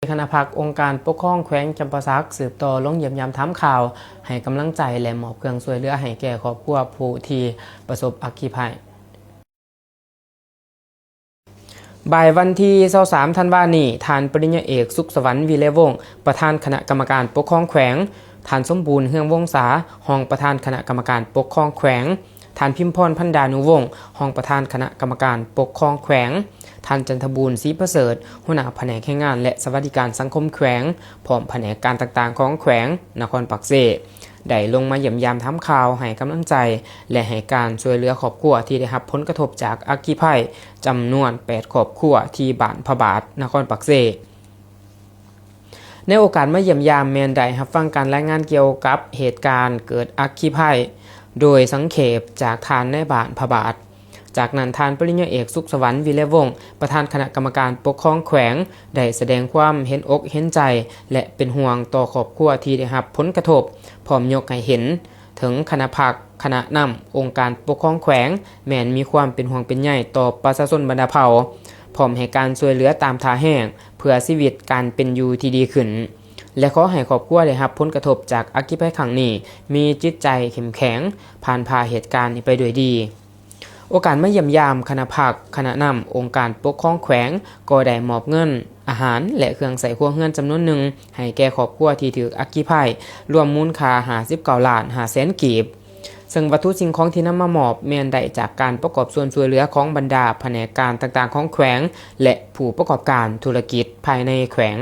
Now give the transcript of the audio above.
ຄະນະພັກອົງການປົກຄອງແຂວງຈຳປາສັກ ສືບຕໍ່ລົງຢ້ຽມຢາມຖາມຂ່າວ, ໃຫ້ກຳລັງໃຈ ແລະ ມອບເຄື່ອງຊ່ວຍເຫຼືອໃຫ້ແກ່ຄອບຄົວຜູ້ທີ່ປະສົບອັກຄີໄພ. ບ່າຍວັນທີຊາວສາມທັນວານີ້, ທ່ານປະລິນຍາເອກ ສຸກສະຫວັນ ວິໄລວົງ ປະທານຄະນະກຳມະການປົກຄອງແຂວງ, ທ່ານສົມບູນ ເຮືອງວົງສາ ຮອງປະທານຄະນະກຳມະການປົກຄອງແຂວງ, ທ່ານພິມພອນ ພັນດານຸວົງ ຮອງປະທານຄະນະກຳມະການປົກຄອງແຂວງ, ທ່ານຈັນທະບູນ ສີປະເສີດ ຫົວໜ້າພະແນກແຮງງານ ແລະ ສະຫວັດດີການສັງຄົມແຂວງ ພ້ອມພະແນກການຕ່າງໆຂອງແຂວງນະຄອນປາກເຊ ໄດ້ລົງມາຢ້ຽມຢາມຖາມຂ່າວ, ໃຫ້ກຳລັງໃຈ ແລະ ໃຫ້ການຊ່ວຍເຫຼືອຄອບຄົວທີ່ໄດ້ຮັບຜົນກະທົບຈາກອັກຄີໄພ ຈຳນວນແປດຄອບຄົວທີ່ບ້ານພະບາດ ນະຄອນປາກເຊ. ໃນໂອກາດມາຢ້ຽມຢາມ ແມ່ນໄດ້ຮັບຟັງການລາຍງານກ່ຽວກັບເຫດການເກີດອັກຄີໄພໂດຍສັງເຂບຈາກທ່ານນາຍບ້ານພະບາດ. ຈາກນັ້ນ, ທ່ານປະລິນຍາເອກ ສຸກສະຫວັນ ວິໄລວົງ ປະທານຄະນະກຳມະການປົກຄອງແຂວງ ໄດ້ສະແດງຄວາມເຫັນອົກເຫັນໃຈ ແລະ ເປັນຫ່ວງຕໍ່ຄອບຄົວທີ່ໄດ້ຮັບຜົນກະທົບ, ພ້ອມຍົກໃຫ້ເຫັນເຖິງຄະນະພັກ, ຄະນະນຳອົງການປົກຄອງແຂວງ ແມ່ນມີຄວາມເປັນຫ່ວງເປັນໃຍຕໍ່ປະຊາຊົນບັນດາເຜົ່າ, ພ້ອມໃຫ້ການຊ່ວຍເຫຼືອຕາມທ່າແຮງ ເພື່ອຊີວິດການເປັນຢູ່ທີ່ດີຂຶ້ນ ແລະ ຂໍໃຫ້ຄອບຄົວໄດ້ຮັບຜົນກະທົບຈາກອັກຄີໄພຄັ້ງນີ້ ມີຈິດໃຈເຂັ້ມແຂງ, ຜ່ານຜ່າເຫດການນີ້ໄປດ້ວຍດີ. ໂອກາດມາຢ້ຽມຢາມ, ຄະນະພັກ, ຄະນະນຳອົງການປົກຄອງແຂວງ ກໍໄດ້ມອບເງິນ, ອາຫານ ແລະ ເຄື່ອງໃຊ້ຄົວເຮືອນຈຳນວນໜຶ່ງ ໃຫ້ແກ່ຄອບຄົວທີ່ຖືກອັກຄີໄພ, ລວມມູນຄ່າຫ້າສິບເກົ້າລ້ານຫ້າແສນກີບ. ເຊິ່ງວັດຖຸສິ່ງຂອງທີ່ນຳມາມອບ ແມ່ນໄດ້ຈາກການປະກອບສ່ວນຊ່ວຍເຫຼືອຂອງບັນດາພະແນກການຕ່າງໆຂອງແຂວງ ແລະ ຜູ້ປະກອບການທຸລະກິດພາຍໃນແຂວງ.